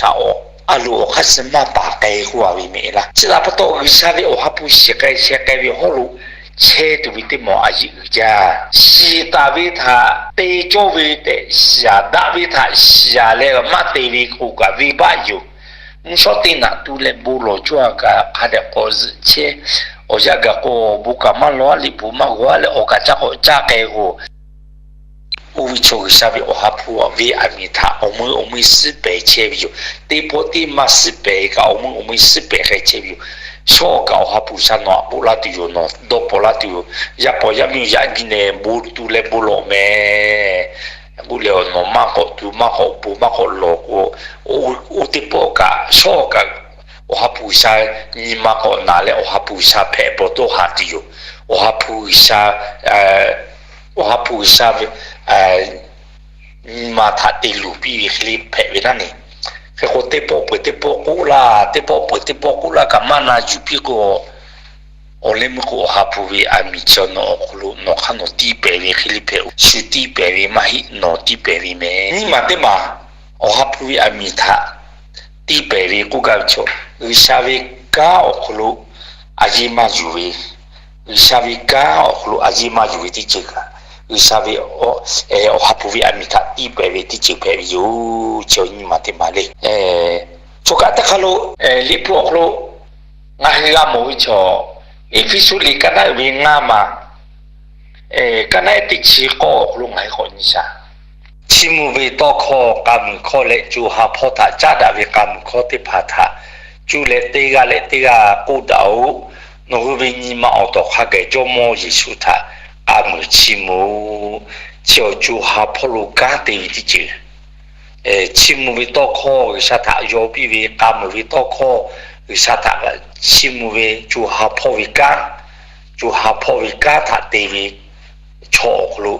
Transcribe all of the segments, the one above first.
a, a loˍ awˬ hk'aˇ suh maˇ paˍ k'ai k'oˆ a ve mehˍ laˇ. Chi htaꞈ pa taw G'uiˬsha ve Awˬ ha hpu shiˍ k'ai sheh k'ai ve hawˉ lo chehˇ tuˬ ve teˇ maˬ a yeꞈ uiˍ jaˇ. Shiˍ taˍ ve htaꞈ te cawˇ ve tehꞈ shiˍ-aˬ, daꞈ ve htaꞈ shiˍ-aˬ leh maˇ te ve k'o kaꞈ venˇbaˆ yoˬ. Mvuhˇ shawˉ teˇ naꞈ tu leh bon lawˬ cawˇ-a kaꞈ hk'a dehꞈ k'awꞈ zuhꞈ chehˇ. Awˬ yanˇ gaˬ k'o bon kaꞈ maˇ lawˬ-a, liꞈ bvuhꞈ maˇ g'awˬ-a leh awˬ kaꞈ caˇ k'awꞈ caˇ k'ai k'o, oˇ ve chaw G'uiˬsha ve Awˬ ha hpu ve aˬ miˍ htaꞈ awˬ meuˇ awˬ meuˇ suhˉ pehˍ chehˇ ve yoˬ. Teˇ pawˆ teˇ maˇ suhˉ pehˍ kaꞈ awˬ meuˇ awˬ meuˇ suhˉ pehˍ k'ai chehˇ ve yoˬ. Shawˉ kaꞈ Awˬ ha hpu G'uiˬsha nawˬ htaꞈ k'oˆ laˇ tuˬ yoˬ, nawˬ dawˇ paw laˇ tuˬ yoˬ. Yaˇ paw yaˇ miˇ yaˇ nyi nehˬ bon tu leh bon lawˬ mehˍ k'oˆ leh, nawˬ maˇ k'awꞈ tu maˇ k'awꞈ bon maˇ k'awꞈ lawˬ k'o, oˇ teˇ pawˆ kaꞈ shawˉ kaꞈ Awˬ ha hpu G'uiˬsha nyi ma k'awꞈ naˍ leh Awˬ ha hpu G'uiˬsha hpehꞈ bawˬ dawˇ haˍ tuˬ yoˬ. Awˬ ha hpu G'uiˬsha, Awˬ ha hpu G'uiˬsha ve nyi ma htaꞈ te luˬ piˇ ve hk'e le hpehꞈ ve naˉ ne. Hk'e k'o teˇ pawˆ peuˬ teˇ pawˆ k'oˆ laˇ, teˇ pawˆ peuˬ teˇ pawˆ k'oˆ laˇ kaꞈ maˇ na yuˬ piˇ k'o, awˬ leh meuˇ k'o Awˬ ha hpu ve aˬ miˍ chi nawˬ awˬ hk'aw lo nawˬ hk'aˇ nawˬ tiˇ pehˍ ve hk'e le hpehꞈ, shu tiˇ pehˍ ve maˇ heˆ, nawˬ tiˇ pehˍ ve mehˍ. Nyiˇ maˬ teˇ maˬ Awˬ ha hpu ve aˬ miˍ htaꞈ tiˇ pehˍ ve k'oˆ gaˇ ve chaw, G'uiˬsha ve kanˉ awˬ hk'aw lo a yeˇ maˇ yuˬ ve, G'uiˬsha ve kanˉ awˬ hk'aw lo a yeˇ maˇ yuˬ ve teˇ ceuˬ kaꞈ, G'uiˬsha ve Awˬ ha hpu ve aˬ miˍ htaꞈ tiˇ pehˍ ve teˇ ceuˬ hpehꞈ ve yoˬ. Chi nyiˇ maˬ teˇ maˬ le. Chaw kaꞈ teˇ hk'aˇ lo, Liꞈ hpu awˬ hk'aw lo ngaˬ hui g'a mawˬ ve chaw, Eˇfeˇsuꞈ liꞈ kaˇ naˆ uiˍ ve ngaˇ maˬ, kaˇ naˆ ehˉ teˇ chi k'awˇ awˬ hk'aw lo ngaˬ hui k'awꞈ nyi shaˍ. Chiˇ mvuh ve tawˇ hkawˇ k'a muiˬ hkawˇ leh co ha hpawˇ htaꞈ caˉ daꞈ ve k'a muiˬ hkawˇ teˇ hpaˍ htaꞈ cuˇ leh teˇ g'aˇ leh teˇ g'aˇ k'oˆ daꞈ-oꞈ. Nawˬ hui ve nyi ma awˬ tawˍ hk'a geh Jawˇmawˇ Yeˍsuˆ htaꞈ k'a muiˬ chiˇ mvuh-oꞈ. Chi awˬ co ha hpawˇ lo kanˉ te ve teˇ ceuˬ. Chiˇ mvuh ve tawˇ hkawˇ G'uiˬsha htaꞈ yaw piˇ ve, k'a muiˬ ve tawˇ hkawˇ G'uiˬsha htaꞈ chiˇ mvuh ve co ha hpawˇ ve kanˉ, co ha hpawˇ ve kanˉ htaꞈ te ve chaw awˬ hk'aw lo,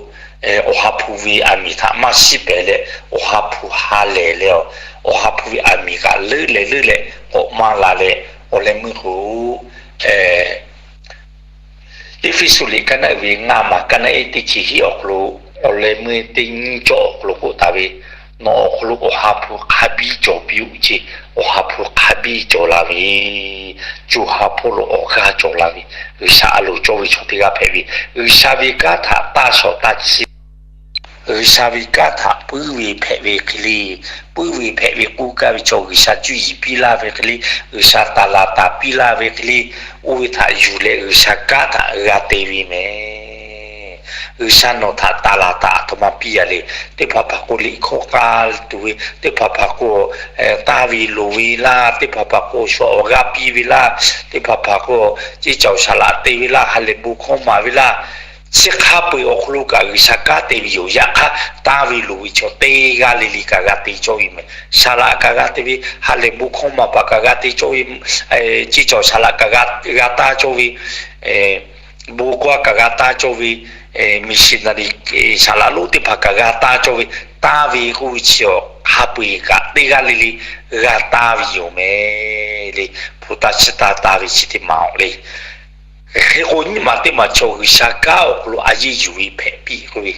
Awˬ ha hpu ve aˬ miˍ htaꞈ maˇ shiˉ pehˍ leh, Awˬ ha hpu ha lehˬ leh, Awˬ ha hpu ve aˬ miˍ kaꞈ leuˉ leh leuˉ leh k'awꞈ maˇ la leh, awˬ leh meuˇ k'o, Eˇfeˇsuꞈ liꞈ kaˇ naˆ uiˍ ve ngaˇ maˬ kaˇ naˆ ehˉ teˇ chi hiˆ awˬ hk'aw lo, awˬ leh meuˇ teˇ nyiˇ cawˇ awˬ hk'aw lo k'oˆ taˍ ve, nawˬ awˬ hk'aw lo Awˬ ha hpu hk'a biˇ cawˬ piˇ-oˆ ce. Awˬ ha hpu hk'a biˇ cawˬ la ve, co ha hpawˇ lo awˬ g'aˇ cawˬ la ve, G'uiˬsha a loˍ cawˇ ve chaw teˇ g'aˇ hpehꞈ ve, G'uiˬsha ve kanˉ htaꞈ taˇ shawˍ taˇ chi G'uiˬsha ve kanˉ htaꞈ puiˉ ve hpehꞈ ve hk'e le, puiˉ ve hpehꞈ ve k'oˆ gaˇ ve chaw, G'uiˬsha cuˇ yiˍ piˇ laˇ ve hk'e le, G'uiˬsha taˍ laˍ taˍ piˇ laˇ ve hk'e le, oˇ ve htaꞈ yuˬ leh G'uiˬsha kanˉ htaꞈ g'a te ve mehˍ. G'uiˬsha nawˬ htaꞈ taˍ laˍ taˍ aˬ htoꞈ ma piˇ a le. Teˇ hpaˍ hpaˍ k'o liꞈ hkawˇ k'a tuˬ ve, teˇ hpaˍ hpaˍ k'o taˇ ve loˍ ve laˇ, teˇ hpaˍ hpaˍ k'o shu awˬ g'aˇ piˇ ve laˇ, teˇ hpaˍ hpaˍ k'o ceˇ cawˬ saˍ laꞈ te ve laˇ, ha lehˬ bon hkawˇ maˍ ve laˇ, chi hk'a peu-eˬ awˬ hk'aw lo kaꞈ G'uiˬsha kanˉ te ve yoˬ. Yaꞈ hk'aˇ, taˇ ve loˍ ve chaw teˇ g'aˇ le le kaꞈ g'a te cawˇ ve mehˍ. Saˍ laꞈ kaꞈ g'a te ve, ha lehˬ bon hkawˇ maˍ paˍ kaꞈ g'a te cawˇ ve, ceˇ cawˬ saˍ laꞈ kaꞈ g'a taˇ cawˇ ve, bon kawˇ kaꞈ g'a taˇ cawˇ ve, missionary saˍ laꞈ lonˉ teˇ hpaˍ kaꞈ g'a taˇ cawˇ ve, taˇ ve k'oˆ ve chi awˬ hk'a peu-eˬ kaꞈ teˇ g'aˇ le le g'a taˇ ve yoˬ mehˍ le. Hpu taˇ chiˇ taˇ taˇ ve chi teˇ maˬ awˬ le. Hk'e k'o nyiˇ maˬ teˇ maˬ chaw G'uiˬsha kanˉ awˬ hk'aw lo a yeˇ yuˬ ve hpehꞈ piˇ k'oˆ ve,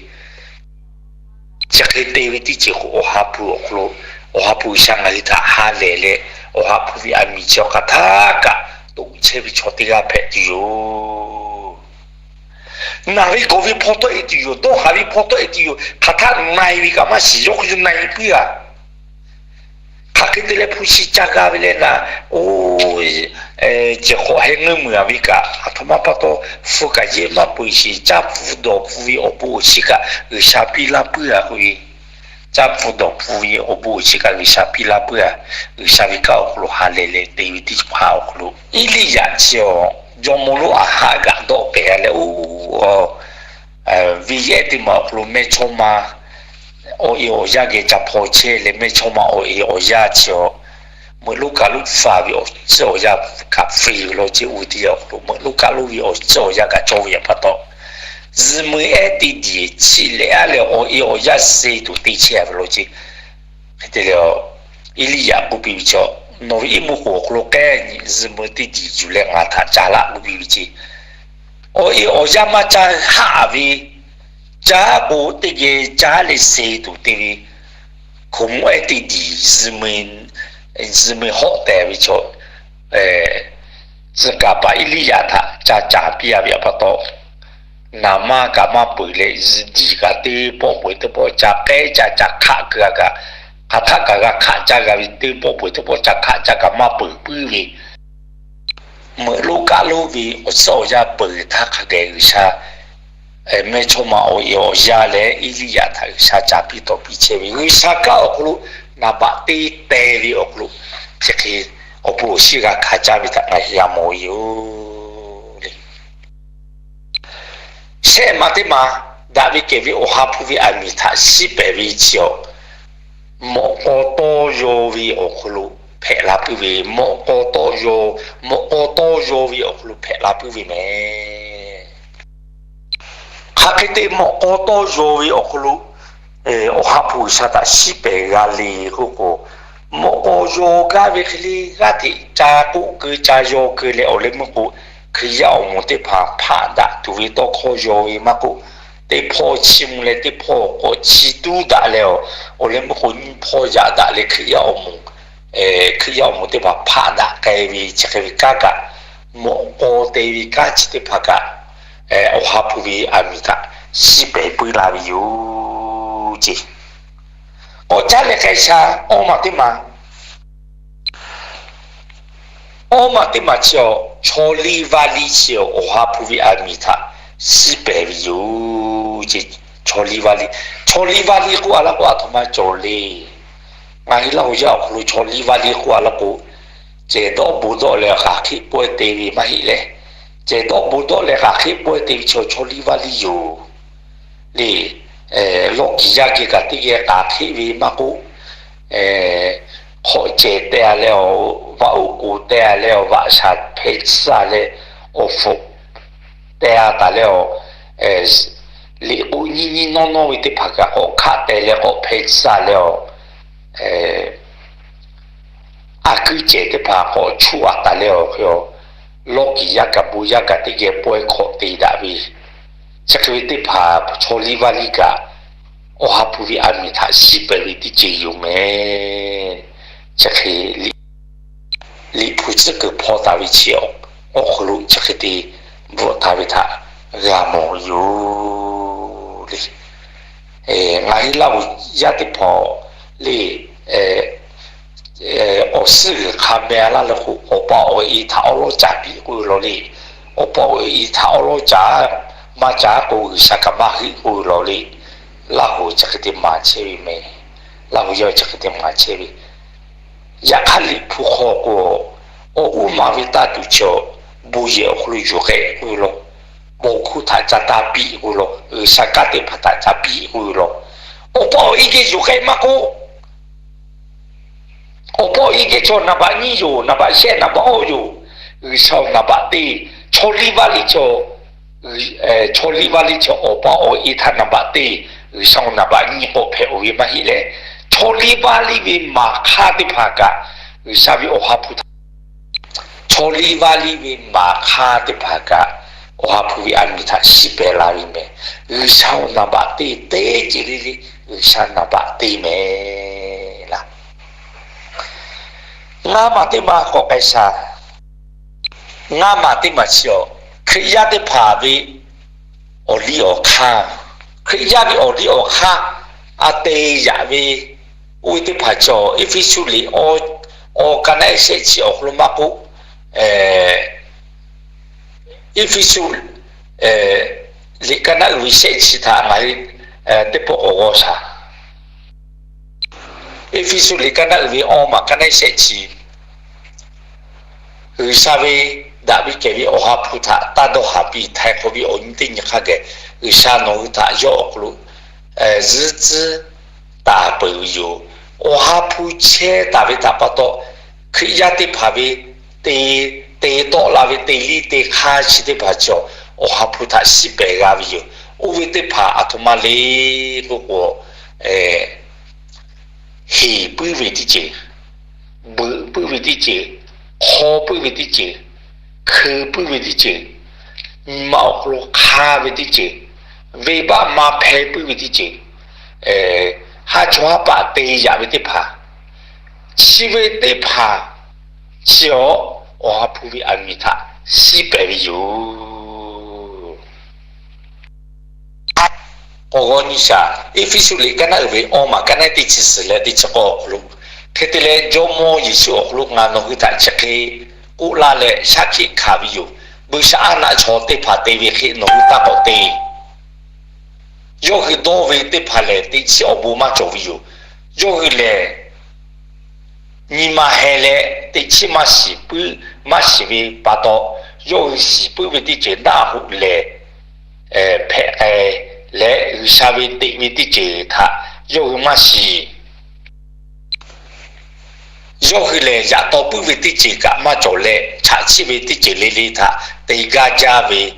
chi hk'e te ve teˇ ceuˬ k'o, Awˬ ha hpu awˬ hk'aw lo, Awˬ ha hpu G'uiˬsha ngaˬ hui htaꞈ ha lehˬ leh, Awˬ ha hpu ve aˬ miˍ chi awˬ hk'aˬ htaˇ kaꞈ toꞈ chehˇ ve chaw teˇ g'aˇ hpehꞈ tuˬ yoˬ. Naˬ ve gawˬ ve hpaw tawˆ e tuˬ yoˬ. Dawˇ haˍ ve hpaw tawˆ e tuˬ yoˬ. Hk'aˬ htaˇ na-e ve kaꞈ maˇ shiˍ, yawˇ hk'aw yawˇ na-e puiˉ-a. Hk'aˬ hk'e te leh hpu shi ca g'a ve leh naˍ, oˇ, cehˬ hk'awꞈ heh ngeuˇ muiˬ-a ve kaꞈ, aˬ htoꞈ ma pa taw hpu kaꞈ yehˇ maˇ peu-eˬ shiˍ, caˇ pfuhˇ dawˬ pfuhˇ ve awˬ bon awˬ shinˉ kaꞈ G'uiˬsha piˇ laˇ puiˉ-a k'oˆ ve. Caˇ pfuhˇ dawˬ pfuhˇ ve awˬ bon awˬ shinˉ kaꞈ G'uiˬsha piˇ laˇ puiˉ-a. G'uiˬsha ve kanˉ awˬ hk'aw lo ha lehˬ leh te ve teˇ hpaˍ awˬ hk'aw lo, Eˇliˇyaꞈ chi awˬ jawˇmawˇ lonˉ Aˍhaˆ g'aꞈ dawˆ pehˍ-a leh, oˇ, venˇ yehˉ teˇ maˬ awˬ hk'aw lo mehˇchawˇma awˬ e awˬ yanˇ geh ca hpaw chehˇ leh, mehˇchawˇma awˬ e awˬ yanˇ chi awˬ, meuꞈ lonˉ kaˬ lonˉ faˍ ve awˬ tcuhˉ awˬ yanˇ kaꞈ feˍ ve law ceˇ. Oˇ ve teˇ yanˇ awˬ hk'aw lo meuꞈ lonˉ kaˬ lonˉ ve awˬ tcuhˉ awˬ yanˇ kaꞈ cawˇ ve pa taw, zuhꞈ mui ehˉ teˇ diˬ chi leh a leh awˬ e awˬ yanˇ suh tuˬ te chehˇ-a ve law ceˇ. Hk'e te leh, Eˇliˇyaꞈ k'oˆ piˇ ve chaw, nawˬ ve iˉ mvuhˇ k'oˍ awˬ hk'aw lo k'ehˉ nyi zuhꞈ mui teˇ diˬ yuˬ leh ngaˬ htaꞈ ca laˆ k'oˆ piˇ ve ceˇ. Awˬ e awˬ yanˇ maˇ ca haˆ-a ve, caˉ k'o teˇ geh caˉ leh suh tuˬ te ve, hkoˍ mvuhˇ ehˉ teˇ diˬ zuhꞈ mui tzuhꞈ mui hawˆ tehˍ ve chaw, tcuh kaˍ paˍ Eˇliˇyaꞈ htaꞈ ca caˍ piˇ a ve pa taw, naˍ maˇ kaꞈ maˇ peuˬ leh, zuhꞈ diˍ kaꞈ teˇ pawˆ peuˬ teˇ pawˆ ca k'ehˉ ca ca hkaˆ keu a kaꞈ, hk'aˬ htaˆ kaꞈ g'a hkaˆ caˇ g'a ve, teˇ pawˆ peuˬ teˇ pawˆ ca hkaˆ caˇ kaꞈ maˇ peuˬ puiˉ ve, meuꞈ lonˉ kaˆ lonˉ ve awˬ suhˉ awˬ yanˇ peuˬ htaˇ hk'a geh G'uiˬsha mehˇchawˇma awˬ e awˬ yanˇ leh Eˇliˇyaꞈ htaꞈ G'uiˬsha caˍ piˇ tawˍ piˇ chehˇ ve, G'uiˬsha kanˉ awˬ hk'aw lo naˍ baꞈ teˇ teh ve awˬ hk'aw lo, chi hk'e awˬ bon awˬ shinˉ g'a hkanˍ caˇ ve htaꞈ ngaˬ hui g'a mawˬ ve yoˬ le. Shehˆ maˬ teˇ maˬ daꞈ ve kehˬ ve awˬ ha hpu ve aˬ miˍ htaꞈ shiˉ pehˍ ve chi awˬ, mawꞈ k'aw tawˇ yaw ve awˬ hk'aw lo hpehꞈ la puiˉ ve, mawꞈ k'aw tawˇ yaw, mawꞈ k'aw tawˇ yaw ve awˬ hk'aw lo hpehꞈ la puiˉ ve mehˍ. Hk'aˬ hk'e te mawꞈ k'aw tawˇ yaw ve awˬ hk'aw lo awˬ ha hpu G'uiˬsha htaꞈ shiˉ pehˍ g'a le k'oˆ k'o, mawꞈ k'aw yaw gaˇ ve hk'e le, g'aˇ hteꞈ ca k'oˆ keu ca yaw keu leh awˬ leh meuˇ k'o, Hkriꞈ yaˇ awˬ moˍ teˇ hpaˍ hpaˆ daꞈ tuˬ ve tawˇ hkawˇ yaw ve maˇ k'oˆ, teˇ hpawˇ chiˇ mvuh leh teˇ hpawˇ k'awꞈ chi tuˉ daꞈ leh awˬ, awˬ leh meuˇ k'o nyiˇ hpawˇ yaꞈ daꞈ leh Hkriꞈ yaˇ awˬ moˍ, Hkriꞈ yaˇ awˬ moˍ teˇ hpaˍ hpaˆ daꞈ k'ai ve chi hk'e ve kanˉ kaꞈ, mawꞈ k'aw te ve kanˉ chi teˇ hpaˍ kaꞈ, awˬ ha hpu ve aˬ miˍ htaꞈ shiˉ pehˍ puiˉ la ve yoˬ ce. K'awꞈ caˉ leh k'ai sha, awˇ maˬ teˇ maˬ Awˇ maˬ teˇ maˬ chi awˬ, chaw liˇ vaˇ liˇ chi awˬ, awˬ ha hpu ve aˬ miˍ htaꞈ shiˉ pehˍ ve yoˬ ce. Chaw liˇ vaˇ liˇ, chaw liˇ vaˇ liˇ k'oˆ a laˇ k'o, aˬ htoꞈ ma cawˬ le. Ngaˬ hui Laˇ huˍ yaˇ awˬ hk'aw lo chaw liˇ vaˇ liˇ k'oˆ a laˇ k'o, cehˬ dawˆ bon dawˆ leh g'aˬ hk'eˆ pawehˇ te ve maˇ heˆ leh, cehˬ dawˆ bon dawˆ leh g'aˬ hk'eˆ pawehˇ te ve chaw, chaw liˇ vaˇ liˇ yoˬ le. Lawˇ kiˍ yaˇ geh kaꞈ teˇ geh k'aˍ hk'eˆ ve maˇ k'oˆ, hk'awꞈ cehˬ teh a leh awˬ, vaꞈ oˉ k'oˍ teh a leh awˬ, vaꞈ shaˍ hpeh tcuhˇ a leh awˬ, hpfuhꞈ teh a taˍ leh awˬ, liꞈ k'o nyiˇ nyiˇ nawˇ nawˇ ve teˇ hpaˍ kaꞈ k'awꞈ hkaˆ teh leh k'awꞈ hpeh tcuhˇ a leh awˬ, a kuiˉ cehˬ teˇ hpaˍ k'awꞈ chuˆ a taˍ leh awˬ hk'e, lawˇ kiˍ yaˇ kaꞈ bon yaˇ kaꞈ teˇ geh pawehˇ hkawꞈ te daꞈ ve, chi hk'e ve teˇ hpaˍ chaw liˇ vaˇ liˇ kaꞈ, awˬ ha hpu ve aˬ miˍ htaꞈ shiˉ pehˍ ve teˇ ceuˬ yoˬ mehˍ. Chi hk'e Liꞈ hpu tcuhˉ kuiˬ hpaw taˍ ve chi awˬ hk'aw lo chi hk'e te bvuhꞈ taˍ ve htaꞈ g'a mawˬ ve yoˬ le. Ngaˬ hui Laˇ huˍ yaˇ teˇ hpaˍ le, awˬ suhˉ g'uiˬ hk'a meh a laˇ leh k'o, awˬ pa awˬ e htaꞈ awˉ lawˉ caˍ piˇ k'oˆ ve law le. Awˬ pa awˬ e htaꞈ awˉ lawˉ caˍ, maˇ caˍ k'o G'uiˬsha kaꞈ maˇ heˆ k'oˆ ve law le. Laˇ huˍ chi hk'e te maˍ chehˇ ve mehˍ. Laˇ huˍ yaˇ chi hk'e te maˍ chehˇ ve. Yaꞈ hk'aˇ Liꞈ hpu hk'aw k'o, awˬ uˉ ma ve taˇ tuˬ chaw, bon yehˬ awˬ hk'aw lo yuˬ k'ai k'oˆ ve law, paw hkuˇ htaꞈ ca taˇ piˇ k'oˆ ve law, G'uiˬsha kanˉ teˇ hpaˍ htaꞈ ca piˇ k'oˆ ve law, awˬ pa awˬ e geh yuˬ k'ai maˇ k'oˆ, awˬ pa awˬ e geh chaw naˍ baꞈ nyiˇ yoˬ, naˍ baꞈ shehˆ, naˍ baꞈ awˇ yoˬ. G'uiˬsha naˍ baꞈ teˇ, chaw liˇ vaˇ liˇ chaw, chaw liˇ vaˇ liˇ chaw awˬ pa awˬ e htaꞈ naˍ baꞈ teˇ, G'uiˬsha naˍ baꞈ nyiˇ k'awꞈ hpehꞈ oˬ ve maˇ heˆ leh, chaw liˇ vaˇ liˇ ve maˍ hk'aˇ teˇ hpaˍ kaꞈ, G'uiˬsha ve awˬ ha hpu htaꞈ, chaw liˇ vaˇ liˇ ve maˍ hk'aˇ teˇ hpaˍ kaꞈ, awˬ ha hpu ve aˬ miˍ htaꞈ shiˉ pehˍ la ve mehˍ. G'uiˬsha naˍ baꞈ teˇ teˇ ceuˬ le le, G'uiˬsha naˍ baꞈ teˇ mehˍ laˇ. Ngaˇ maˬ teˇ maˬ k'awꞈ k'ai sha. Ngaˇ maˬ teˇ maˬ chi awˬ, Hkriꞈ yaˇ teˇ hpaˍ ve awˬ liˇ awˬ hk'aˇ, Hkriꞈ yaˇ ve awˬ liˇ awˬ hk'aˇ a te yaꞈ ve, oˇ ve teˇ hpaˍ chaw Eˇfeˇsuꞈ liꞈ awˬ ka naˆ shehˆ chi awˬ hk'aw lo maˇ k'oˆ, Eˇfeˇsuꞈ liꞈ ka naˆ uiˍ ve shehˆ chi htaꞈ ngaˬ hui teˇ pawˆ k'awꞈ g'awˇ sha. Eˇfeˇsuꞈ liꞈ ka naˆ uiˍ ve awˇ maˬ ka naˆ shehˆ chi G'uiˬsha ve daꞈ ve kehˬ ve awˬ ha hpu htaꞈ taˇ dawˇ haˍ piˇ. Htaiˍ hk'awꞈ ve awˬ nyi teˇ nyi hk'a geh G'uiˬsha nawˬ hui htaꞈ yawˇ awˬ hk'aw lo zuhˇ tcuhˉ taˍ peuˬ ve yoˬ. Awˬ ha hpu chehˇ taˍ ve htaꞈ pa taw, Hkriꞈ yaˇ teˇ hpaˍ ve te, te tawˆ la ve te liˇ te hk'aˇ chi teˇ hpaˍ chaw, awˬ ha hpu htaꞈ shiˉ pehˍ g'a ve yoˬ. Oˇ ve teˇ hpaˍ aˬ htoꞈ ma le k'oˆ k'o, heˍ puiˉ ve teˇ ceuˬ, beuꞈ puiˉ ve teˇ ceuˬ, hk'aw puiˉ ve teˇ ceuˬ, hkui puiˉ ve teˇ ceuˬ, nyi ma awˬ hk'aw lo hk'a ve teˇ ceuˬ, venˇbaˆ ma hpeh puiˉ ve teˇ ceuˬ, haˉ chaw haˉ paˆ te yaꞈ ve teˇ hpaˍ, chi ve teˇ hpaˍ chi awˬ, Awˬ ha hpu ve aˬ miˍ htaꞈ siˉ pehˍ ve yoˬ. K'awꞈ g'awˇ nyi shaˍ. Eˇfeˇsuꞈ liꞈ kaˉ naˆ uiˍ ve awˇ maˬ kaˉ naˆ teˇ chi suhˍ leh teˇ chi k'awˇ awˬ hk'aw lo, hk'e te leh Jawˇmawˇ Yeˍsuˆ awˬ hk'aw lo ngaˬ nawˬ hui htaꞈ chi hk'e k'oˆ laˇ leh shaˉ hkiˆ hkanˍ ve yoˬ. Buiˇshaˆaˉnaˆ chaw teˇ hpaˍ te ve hk'e nawˬ hui taˇ k'awꞈ te. Yawˇ hui dawˇ ve teˇ hpaˍ lehˬ, teꞈ chiˉ awˬ bon maˇ cawˬ ve yoˬ. Yawˇ hui lehˬ, nyi ma heh leh teꞈ chiˉ maˇ shiˍ puiˉ, maˇ shiˍ ve pa taw, yawˇ hui shiˍ puiˉ ve teˇ ceuˬ naˆ hoꞈ lehˬ, hpehꞈ k'ai leh G'uiˬsha ve teꞈ ve teˇ ceuˬ htaꞈ yawˇ hui maˇ shiˍ. Yawˇ hui lehˬ, yaꞈ taw puiˉ ve teˇ ceuˬ kaꞈ maˇ cawˬ leh, chaꞈ chiˆ ve teˇ ceuˬ le le htaꞈ te gaˇ jaˇ ve,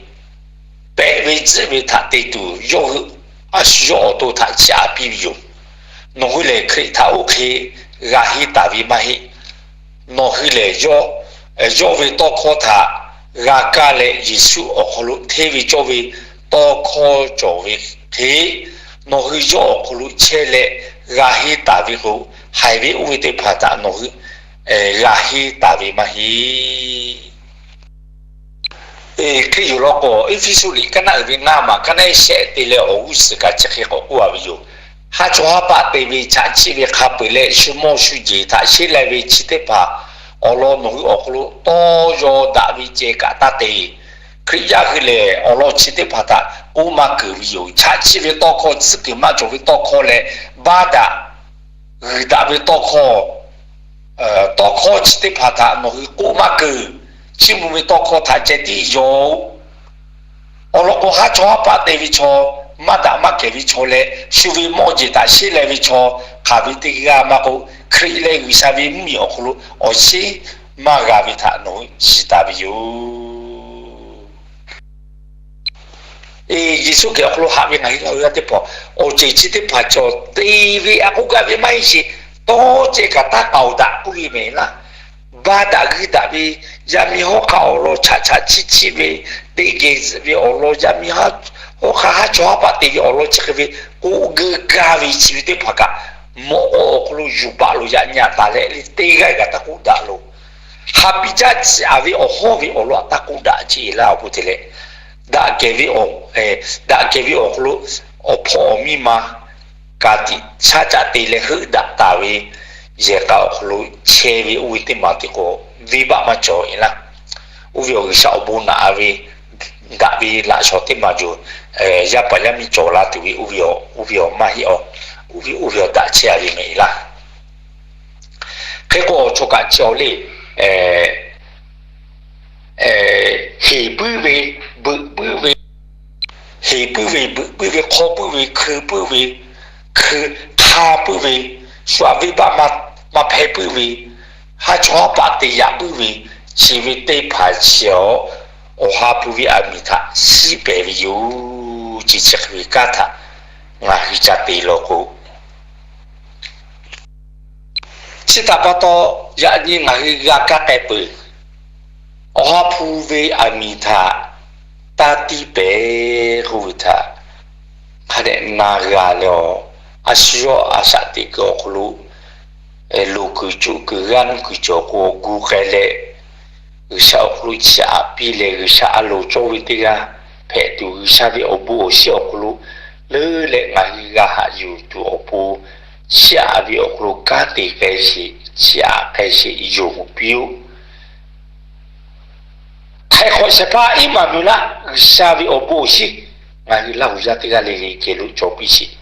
pehꞈ ve tzuhˆ ve htaꞈ te tuˬ, yawˇ hui a shu yawˇ awˬ to htaꞈ chiˇ aꞈ piˇ ve yoˬ. Nawˬ hui lehˬ, Hkriꞈ htaꞈ oˇ hk'e g'a henˇ taˍ ve maˇ heˆ. Nawˬ hui lehˬ, yawˇ ve tawˇ hkawˇ htaꞈ g'a kaˇ leh, Yeˍsuˆ awˬ hk'aw lo hteˇ ve cawˇ ve tawˇ hkawˇ cawˬ ve hk'e, nawˬ hui yawˇ awˬ hk'aw lo chehˇ leh g'a henˇ taˍ ve k'o, haiˬ ve oˇ ve teˇ hpaˍ htaꞈ nawˬ hui g'a henˇ taˍ ve maˇ heˆ. Hk'e yoˬ law k'o, Eˇfeˇsuꞈ liꞈ kaˉ naˆ uiˍ ve ngaˇ maˬ kaˉ naˆ shehˆ te leh awˬ g'uˇ suhˍ kaꞈ chi hk'e k'awꞈ k'oˆ a ve yoˬ. Haˉ chawˇ haˉ paˆ te ve chaꞈ chiˆ ve hk'a peu-eˬ leh shu mawˇ shu jeˬ htaꞈ sheˉ lai ve chi teˇ hpaˍ awˬ lawn nawˬ hui awˬ hk'aw lo tawˇ yaw daꞈ ve ceh kaꞈ taˇ te. Hkriꞈ yaˇ hui lehˬ, awˬ lawn chi teˇ hpaˍ htaꞈ k'oˆ maˇ keunˍ ve yoˬ. Chaꞈ chiˆ ve tawˇ hkawˇ, tcuhˉ kuiˬ maˇ cawˬ ve tawˇ hkawˇ leh, baˆ daꞈ g'uiˬ daꞈ ve tawˇ hkawˇ, tawˇ hkawˇ chi teˇ hpaˍ htaꞈ nawˬ hui k'oˆ maˇ keunˍ. Chiˇ mvuh ve tawˇ hkawˇ htaꞈ ceh tiˉ yaw-oˬ. Awˬ lawn k'o, haˉ chawˇ haˉ paˆ te ve chaw, maˇ daꞈ maˇ kehˬ ve chaw leh shu ve mawˇ jeˬ htaꞈ sheˉ lai ve chaw, hk'aˬ ve teˇ g'aˇ maˇ k'oˆ, Hkriꞈ leh G'uiˬsha ve mvuhˇmiˬ awˬ hk'aw lo awˬ shiˉ maˇ g'a ve htaꞈ nawˬ hui shiˍ taˍ ve yoˬ. Yeˍsuˆ Hkriꞈ awˬ hk'aw lo haꞈ ve ngaˬ hui laˇ g'a teˇ hpaˍ, awˬ ceuˬ chi teˇ hpaˍ cawˬ te ve a k'oˆ gaˇ ve maˇ heˆ sheˍ, tawˇ ceh kaꞈ taˇ k'aoˍ daꞈ k'oˆ ve mehˍ laˇ. Baˆ daꞈ g'uiˬ daꞈ ve, yaˇ miˇ hawˉ hk'aˇ awˬ lawn chaꞈ chaꞈ chiˆ chiˆ ve, teˇ geh zuhꞈ ve awˬ lawn, yaˇ miˇ hawˉ hk'aˇ haˉ chawˇ haˉ paˆ te ve awˬ lawn chi hk'e ve k'oˆ geu gaˇ ve chi ve teˇ hpaˍ kaꞈ, mawꞈ k'aw awˬ hk'aw lo yuˬ baˬ loˬ yaꞈ nyi taˍ leh, teˇ g'aˇ kaꞈ taˇ k'oˆ daꞈ loˬ. Haꞈ piˇ jaˇ ciˍ aˍ ve awˬ hawˉ ve awˬ lawn htaꞈ taˇ k'oˆ daꞈ ce laˇ awˬ pon te leh, daꞈ kehˬ ve, daꞈ kehˬ ve awˬ hk'aw lo awˬ hpawˇ awˬ miˇ ma ka tiꞈ shaˉ caˆ te leh heuˆ daꞈ taˍ ve yehˬ k'a awˬ hk'aw lo chehˇ ve oˇ ve teˇ maˬ te k'o, venˇbaˆ maˇ cawˬ e laˇ. Oˇ ve awˬ G'uiˬsha awˬ bon naꞈ ve daꞈ ve laꞈ shawˍ teˇ maˬ yoˬ. Yaˇ paˍ yaˇ miˇ cawˬ la tuˬ ve oˇ ve awˬ maˇ heˆ a. Oˇ ve oˇ ve awˬ daꞈ chehˇ a ve mehˍ laˇ. Hk'e k'o, awˬ chawˇ kaꞈ chi awˬ le, heˍ puiˉ ve, beuꞈ puiˉ ve, heˍ puiˉ ve, beuꞈ puiˉ ve, hk'aw puiˉ ve, hkui puiˉ ve, hkui hk'a puiˉ ve, shu aꞈ venˇbaˆ maˇ hpehˇ puiˉ ve, haˉ chawˇ haˉ paˆ te yaꞈ puiˉ ve, chi ve teˇ hpaˍ chi awˬ, Awˬ ha hpu ve aˬ miˍ htaꞈ siˉ pehˍ ve yoˬ. Chi chi hk'e ve kanˉ htaꞈ ngaˬ hui ca te law k'o, chi htaꞈ pa taw, yaꞈ nyi ngaˬ hui g'a kaˇ k'ai peuˬ. Awˬ ha hpu ve aˬ miˍ htaꞈ taˇ tiˇ pehˍ k'oˆ ve htaꞈ hk'a dehꞈ na g'a leh, a shu yawˇ a shaꞈ teꞈ kuiˬ awˬ hk'aw lo loˍ kuiˬ cuˆ kuiˬ g'aˇ nuˇ kuiˬ cawˬ k'o, gu k'ai leh G'uiˬsha awˬ hk'aw lo chiˇ aꞈ piˇ leh, G'uiˬsha a loˍ cawˇ ve teˇ g'aˇ hpehꞈ tuˬ, G'uiˬsha ve awˬ bon awˬ shiˉ awˬ hk'aw lo leuˉ leh ngaˬ hui g'a haꞈ yuˬ tuˬ awˬ pon, chiˇ aꞈ ve awˬ hk'aw lo kanˉ te k'ai sheˍ, chiˇ aꞈ k'ai sheˍ, yonˍ piˇ-oˆ. Htaiˍ hk'awꞈ shehˍ hpaˇ Eˇmaˍnuˍlaˆ, G'uiˬsha ve awˬ bon awˬ shiˉ ngaˬ hui Laˇ huˍ yaˇ teˇ g'aˇ le le geh lo cawˬ piˇ sheˍ.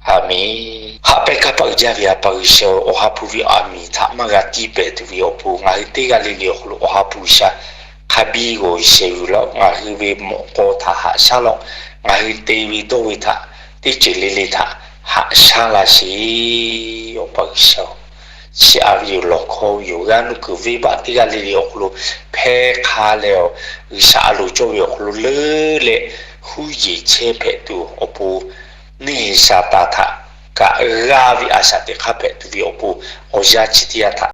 Aˬ menˍ. Haꞈ pehnˇ kanˇ paˆ uiˍ jaˇ ve A pa G'uiˬsha-oˬ, Awˬ ha hpu ve aˬ miˍ htaꞈ maˇ g'a tiˇ pehˍ tuˬ ve awˬ pon, ngaˬ hui teˇ g'aˇ le le awˬ hk'aw lo Awˬ ha hpu G'uiˬsha hk'a biˇ g'awˬ shehˍ yuˬ laˇ-oˆ. Ngaˬ hui ve mawꞈ k'aw htaꞈ haꞈ shaˉ laˇ-oˆ. Ngaˬ hui te ve dawˇ ve htaꞈ, teˇ ceuˬ le le htaꞈ haꞈ shaˉ laˇ sheˍ. Awˬ pa G'uiˬsha-oˬ, chiˇ aꞈ ve yoˬ, lawˬ hkawˇ ve yoˬ, g'aˇ nuˇ kuiˬ venˇbaˆ teˇ g'aˇ le le awˬ hk'aw lo hpehˇ hk'a leh, G'uiˬsha a loˍ cawˇ ve awˬ hk'aw lo leuˉ leh huˉ yeˬ chehˇ hpehꞈ tuˬ awˬ pon, neˇ Saˍtanˍ htaꞈ kaꞈ g'aˇ ve a shaꞈ teꞈ hk'aˇ hpehꞈ tuˬ ve awˬ pon, awˬ yanˇ chi teˇ yanˇ htaꞈ